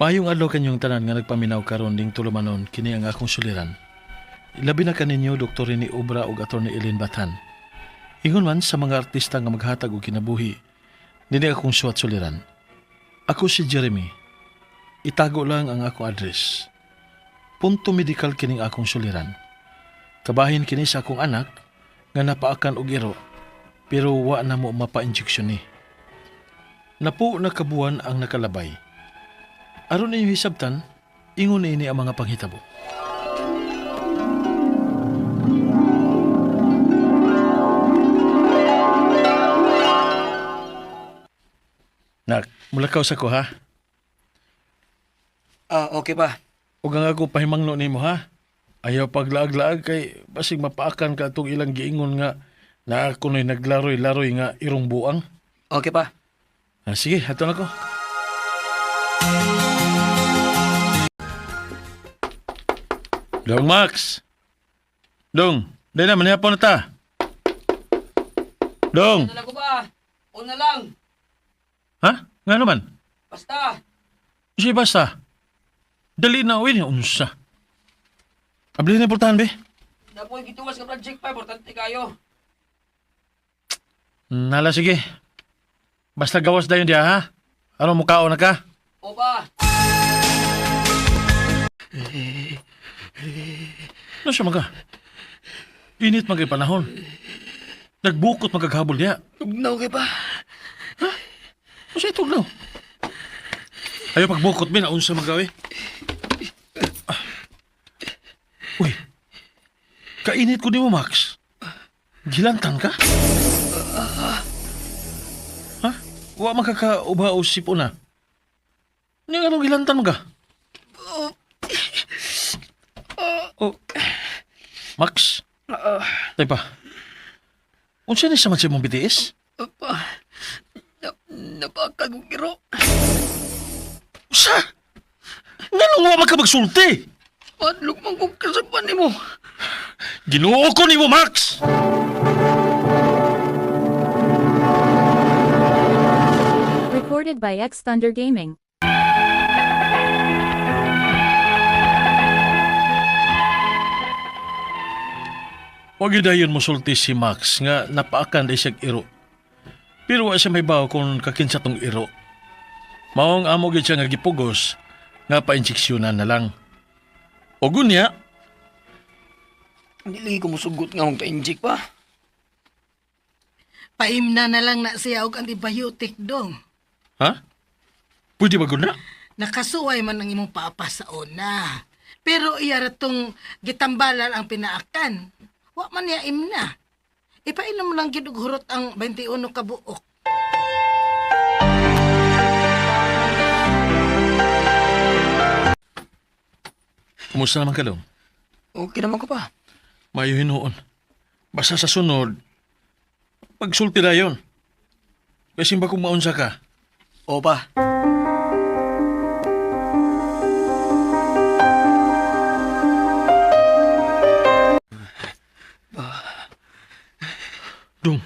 Mayong adlaw kanyong tanan nga nagpaminaw karon ding tulumanon kini ang akong suliran. Labi na kaninyo Dr. Rene Obra ug Attorney Ellen Batan. Ingon man sa mga artista nga maghatag og kinabuhi, dinhi akong suwat suliran. Ako si Jeremy. Itago lang ang akong address. Punto medical kining akong suliran. Kabahin kini sa akong anak nga napaakan og iro pero wa na mo mapa-injection ni. Napo na kabuan ang nakalabay. Aron ninyo hisabtan, ingon ini ang mga panghitabo. Nak, mulakaw sa ko ha. Ah, okay pa. Ug ang ako pahimangno nimo ha. Ayaw paglaag-laag kay basig mapaakan ka atong ilang giingon nga naa kuno'y naglaroy-laroy nga irong buang. Okay pa. Ah, sige, ato na ko. Dong Max. Dong, dahil na, manihapon na ta. Dong. Ano ko ba? Una lang. Ha? Nga naman? Basta. Sige, basta. Dali na, uwi niya, unsa. Abli na importante, be. Napoy gituwas ka project pa. Importante kayo. Nala, sige. Basta gawas dayon diya, ha? Ano mukhaon na ka? O pa. Ano siya maga? Init magay panahon. Nagbukot magaghabol diya. Tugnaw kay pa. Ha? Ano siya itugnaw? Ayaw pagbukot, be, naunsa magawi. Ah. Uy, kainit ko ni mo, Max. Gilantan ka? Ha? Wa makakauba o sipo na. Ni anong gilantan mo ka? Oh. Max? Tay pa. Unsa ni sa man sa imong BTS? Pa. Napakagugiro. Usa? Nganong wa man ka magsulti? Padlok man kong kasapan nimo. Ginoo ko nimo, Max! Recorded by X Thunder Gaming. Wag yun dayon mosulti si Max nga napaakan day siyag iro. Pero wa siya may bawo kung kakinsa tong iro. Maong amo gyud siya nga gipugos nga painjeksyonan na lang. O gunya, Hindi lagi ko musugot nga magpa-inject pa. Paimna na lang na siya og antibiotic dong. Ha? Pwede ba gud na? Nakasuway man ang imong papa sa una. Pero iya ra tong gitambalan ang pinaakan. Wa man niya imna. Ipainom lang gid og hurot ang 21 ka buok. Kumusta naman ka, Dong? Okay naman ko pa. Mayo hinuon. Basta sa sunod, pagsulti na yun. Kasi ba kung maunsa ka? O pa. Dong,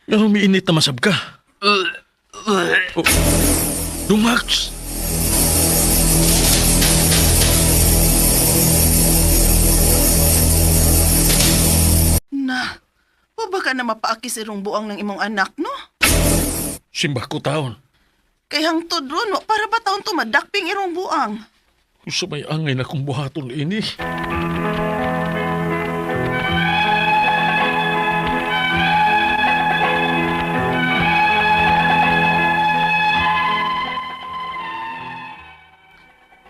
pero umiinit na masab ka. Oh. Dong Max! Na, wa ba ka na mapaaki sa irong buang ng imong anak, no? Simbah ko taon. Kay hangtod ron, wa para ba taon to madakping irong buang? Sa may angay na kong buhaton ini.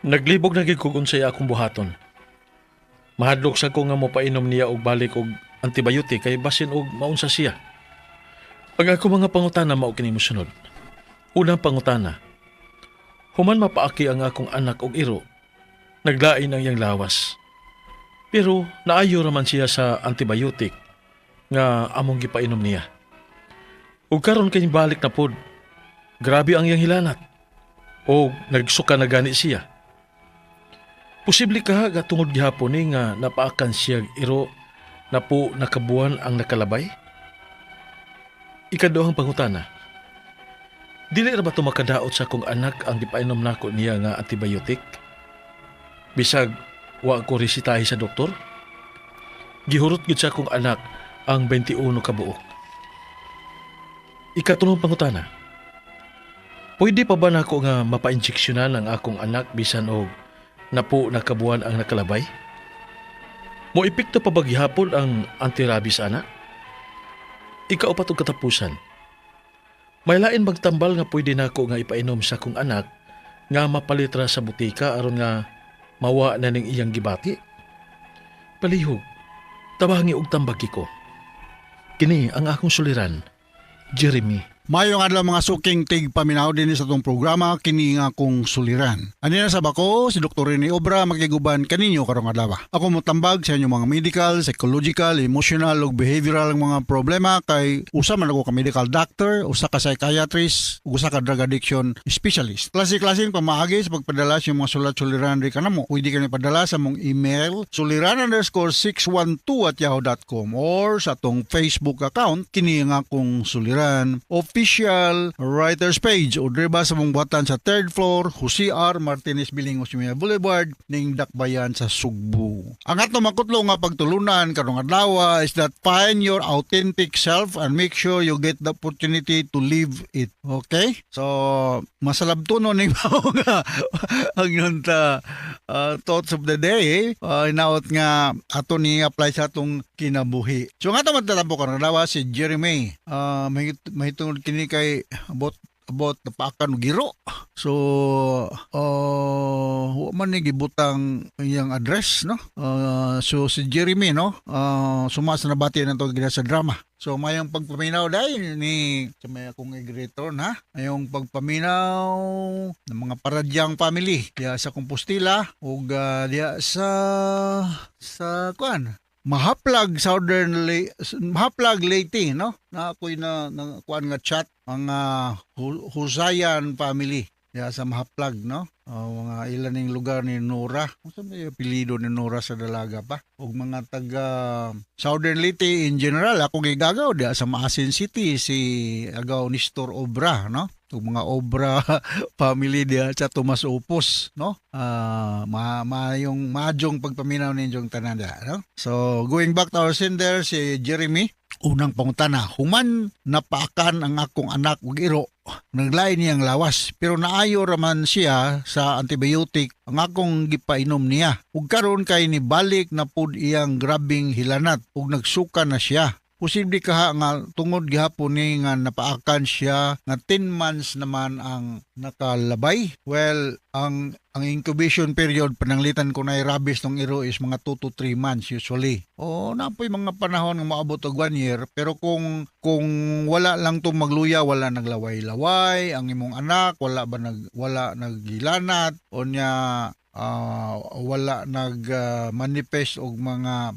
Naglibog na gid kog unsay akong buhaton. Mahadlok sa ko nga mopainom niya og balik og antibiotic kay basin og maunsa siya. Ang ako mga pangutana mao kini mosunod. Unang pangutana. Human mapaaki ang akong anak og iro, naglain ang iyang lawas. Pero naayo raman siya sa antibiotic nga among gipainom niya. Ug karon kay balik na pod. Grabe ang iyang hilanat. O nagsuka na gani siya. Posible ka nga tungod gihapon ni nga napaakan siya iro na po nakabuan ang nakalabay? Ikaduhang pangutana. Dili ra ba to makadaot sa akong anak ang gipainom nako niya nga antibiotic? Bisag wa ko resitahi sa doktor. Gihurot gyud sa akong anak ang 21 ka buok. Ikatulong pangutana. Pwede pa ba nako nga mapa-injeksyonan ang akong anak bisan og napo na kabuan ang nakalabay? Mo epekto pa ba gihapon ang anti-rabies ana? Ikaupat og katapusan. May lain magtambal nga pwede nako nga ipainom sa akong anak nga mapalitra sa butika aron nga mawa na ning iyang gibati? Palihog, tabangi og tambagi ko. Kini ang akong suliran, Jeremy. Mayong adlaw, mga suking tig paminaw din sa atong programa, kini nga akong suliran. Ani na sa bako si Dr. Rene Obra makiguban kaninyo karong adlaw. Ako motambag sa inyong mga medical, psychological, emotional ug behavioral ang mga problema kay usa man ako ka medical doctor, usa ka psychiatrist, ug usa ka drug addiction specialist. Klase-klaseng pamaagi sa pagpadala sa inyong mga sulat suliran ri kanamo. Pwede kami padala sa mong email suliran_612@yahoo.com or sa atong Facebook account, kini nga akong suliran official writers page, o diri sa mong buhatan sa third floor, Jose R. Martinez Building, Osmeña Boulevard, ning Dakbayan sa Sugbo. Ang atong makutlo nga pagtulunan karong adlaw is that find your authentic self and make sure you get the opportunity to live it. Okay? So, masalabtuno ning mao nga ang yun ta thoughts of the day, hinaot nga ato ni apply sa atong kinabuhi. So nga to magtatampo karon adlaw si Jeremy. Mahitungod kini kay about napaakan og iro. So, wa man ni gibutang iyang address, no? So si Jeremy, no? Suma sa nabati na to gina sa drama. So mayong pagpaminaw dahil ni sa may akong i-return ha. Mayong pagpaminaw ng mga Paradyang family diya sa Compostela ug diya sa kuan Mahaplag, Southern Mahaplag, Leyte, no? Na ako'y na kuan nga chat ang Husayan family diya sa Mahaplag, no? Mga ilan ning lugar ni Nora. Unsa may apelyido ni Nora sa dalaga pa? Ug mga taga Southern Leyte in general, ako gigagaw diya sa Maasin City si Agaw Nestor Obra, no? Ug mga Obra family diya sa Tomas Opus, no? Ma mayong madyong pagpaminaw ninyong tanan diya, no? So, going back to our sender si Jeremy, unang pangutana, human napaakan ang akong anak og iro, naglain niyang lawas pero naayo raman siya sa antibiotic ang akong gipainom niya. Ug karon kay nibalik na pud iyang grabing hilanat ug nagsuka na siya. Posible kaha nga tungod gihapon ni nga napaakan siya nga 10 months naman ang nakalabay? Well, ang incubation period pananglitan ko na rabies ng iro is mga 2 to 3 months usually. O napoy mga panahon nga maabot og 1 year, pero kung wala lang tong magluya, wala naglaway-laway ang imong anak, wala ba nag wala naghilanat o nya wala nag manifest og mga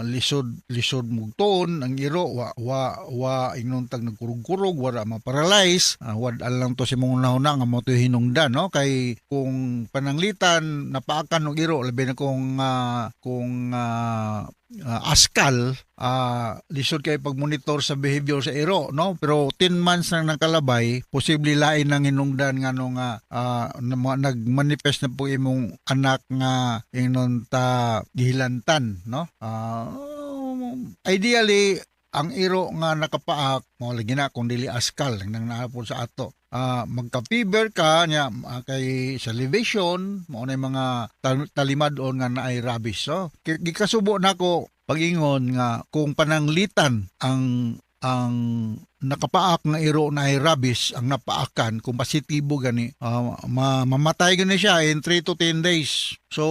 lisod lisod mugtuon ang iro, wa ingnon tag nagkurog-kurog, wala ma-paralyze, wad lang to si mong unahuna nga mo to hinungdan, no? Kay kung pananglitan napaakan og iro, labi na kung askal, lisod kay pagmonitor sa behavior sa iro, no? Pero 10 months nang nakalabay, posible lain nang hinungdan nga no nga nagmanifest na po imong anak nga ingnon ta gihilantan, no? Ideally ang iro nga nakapaak mo lagi na kung dili askal nang naapon sa ato, magka-fever ka nya, kay salivation mao na yung mga talimad-on nga naay rabies. So gikasubo nako pag-ingon nga kung pananglitan ang nakapaak nga iro na ay rabies ang napaakan, kung positibo gani, mamatay gani siya in 3 to 10 days. So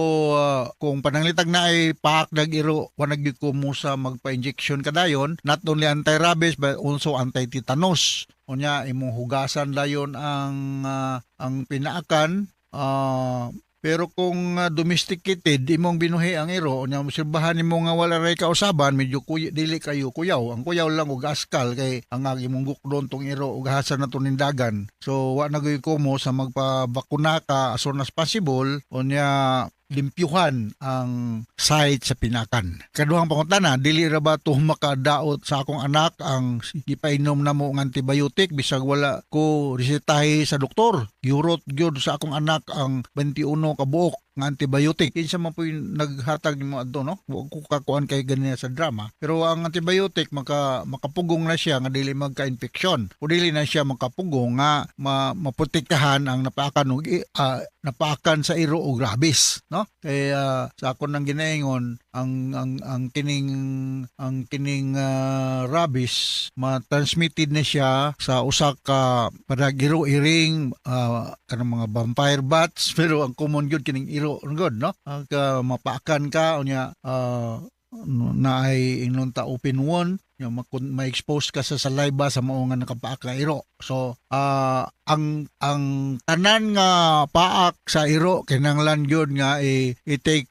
kung pananglitag na ay paak nag iro, wa gyud ko mo sa magpa-injection kadayon, not only anti-rabies but also anti-tetanus. Unya imong hugasan dayon ang pinaakan. Pero kung domesticated imong binuhi ang iro, unya obserbahan nimo nga wala ray kausaban, medyo dili kayo kuyaw. Ang kuyaw lang og askal kay ang imong gukdon tong iro ug hasan na to nindagan. So wa na gyud ko mo sa magpabakuna ka as soon as possible. Unya limpyuhan ang site sa pinakan? Kaduhang pangutana, dili ra ba to makadaot sa akong anak ang gipainom namo ng antibiotic bisag wala ko resetahe sa doktor? Gihurot gyud sa akong anak ang 21 ka buok nga antibiotic. Kinsa man po yung naghatag nimo adto, no? Wa ko kakuan kay ganina sa drama. Pero ang antibiotic makapugong na siya nga dili magka-infection. O dili na siya makapugong nga maprotektahan ang napaakan og napaakan sa iro og rabies, no? Kaya sa akon nang ginaingon ang kining rabies, ma-transmitted na siya sa usa ka paragiro iring, kanang mga vampire bats, pero ang common gyud kining iro gud, no? Ang ka mapaakan ka unya, na ay ingnon ta open wound yung ma-expose ka sa saliva sa mao nga nakapaak nga iro. So ang tanan nga paak sa iro kinahanglan gyud nga i-take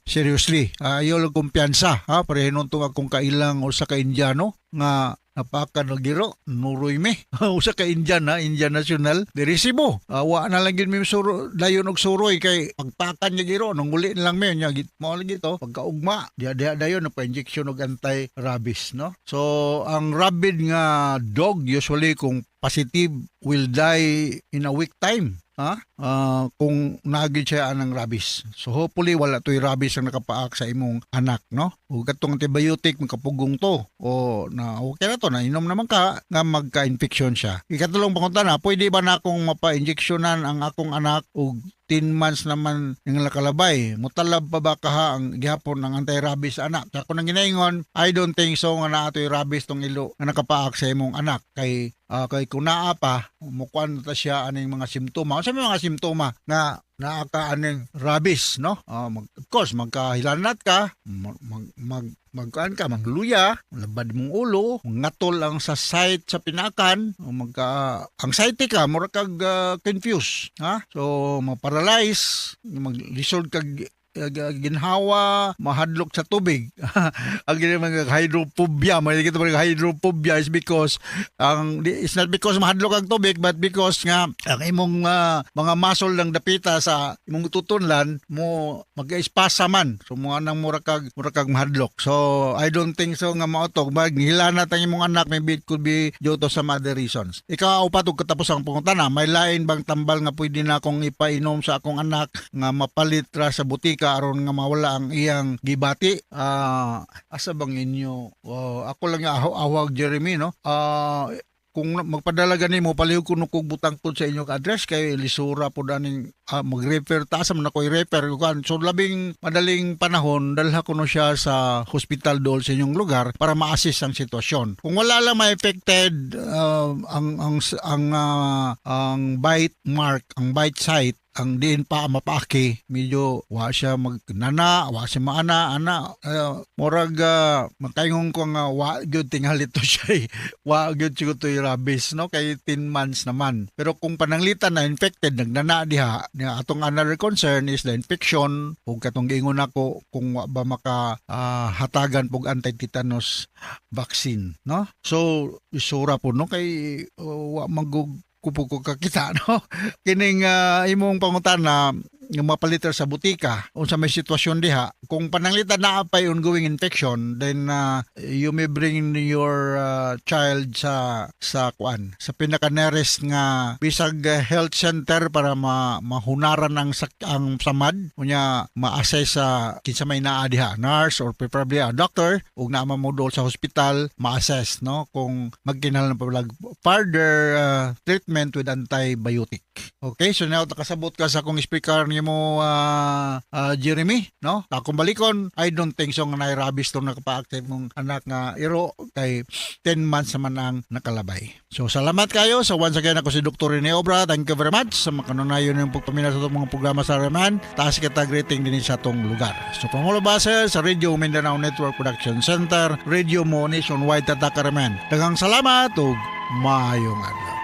seriously. Ayaw lang kumpiyansa ha, pareho tong akong kailang usa ka Indiano nga napaakan og iro, nuroy mi. Usa ka Indian ha, Indian national diri Cebu. Wa na lang gyud mi suro dayon og suroy kay pagpakan niya giro nung uli na lang mi nya mao lagi to pagkaugma diha diha dayon na pa-injection og anti-rabies, no? So ang rabid nga dog usually, kung positive, will die in a week time ha. Kung naagid siya anang rabies. So hopefully wala to'y rabies ang nakapaak sa imong anak, no? Ug katong antibiotic makapugong to o na okay na to, nainom naman ka nga magka-infection siya. Ikatulong pangutana, pwede ba na akong mapa-injectionan ang akong anak og 10 months naman ng nakalabay? Mutalab pa ba kaha ang gihapon ng anti-rabies anak? Sa ako nang ginaingon, I don't think so nga naa to'y rabies tong ilo nga nakapaak sa imong anak kay kung naa pa, mukuan ta siya aning mga simptoma. Unsa may mga simptoma nga naa ka aning rabies, no? Of course, magkahilanat ka, mag mag, mag magkuan ka, magluya, labad mong ulo, ngatol ang sa site sa pinakan, o magka anxiety ka, mura kag confused, ha? So ma-paralyze, maglisod kag ginhawa, mahadlok sa tubig. Ang gini mga hydrophobia, may kita mga hydrophobia is because it's not because mahadlok ang tubig but because nga ang imong mga muscle lang dapita sa imong tutunlan mo mag-espasa man. So mo nang mura kag mahadlok. So I don't think so nga mao to. Maghilanat ang imong anak, maybe it could be due to some other reasons. Ika-upat ug katapusang pangutana, may lain bang tambal nga pwede na akong ipainom sa akong anak nga mapalit ra sa butika aron nga mawala ang iyang gibati? Asa bang inyo? Oh, ako lang nga awag Jeremy, no? Kung magpadala gani mo, palihog kuno kog butang pud sa inyong address kay lisura pud aning mag-refer ta, asa man ako i-refer kuan. So labing madaling panahon, dalha kuno siya sa hospital dool sa inyong lugar para ma-assess ang sitwasyon. Kung wala lang ma-affected ang bite mark, ang bite site, ang diin pa mapaaki, medyo wa siya magnana, wa siya maana ana, murag makaingon ko nga wa gyud tingali to siya eh. Wa gyud siguro to rabies, no, kay 10 months naman. Pero kung pananglitan na infected, nagnana diha niya, atong another concern is the infection ug katong giingon nako kung wa ba maka hatagan pog anti-tetanus vaccine, no? So isura po, no, kay wa magug kupo ko kakita, no, kining imong pangutana nga mapaliter sa butika, unsa may sitwasyon diha. Kung pananglitan naa pay ongoing infection, then you may bring your child sa kuan, sa pinaka nearest nga bisag health center para mahunaran ang samad, unya ma-assess sa kinsa may naa diha, nurse or preferably a doctor, ug naa mo dool sa hospital, ma-assess, no, kung magkinahanglan pa bag further treatment with antibiotic. Okay, so now nakasabot ka sa akong speaker nimo, Jeremy, no? Akong balikon, I don't think so nga naay rabies tong nakapaak sa imong anak nga iro kay 10 months naman ang nakalabay. So salamat kayo. So once again, ako si Dr. Rene Obra. Thank you very much sa makanunayon ng pagpaminaw sa atong mga programa sa Reman. Taas kita greeting din sa atong lugar. So from all of us here sa Radio Mindanao Network Production Center, Radio Mo Nationwide Tatak Reman. Daghang salamat ug maayong adlaw.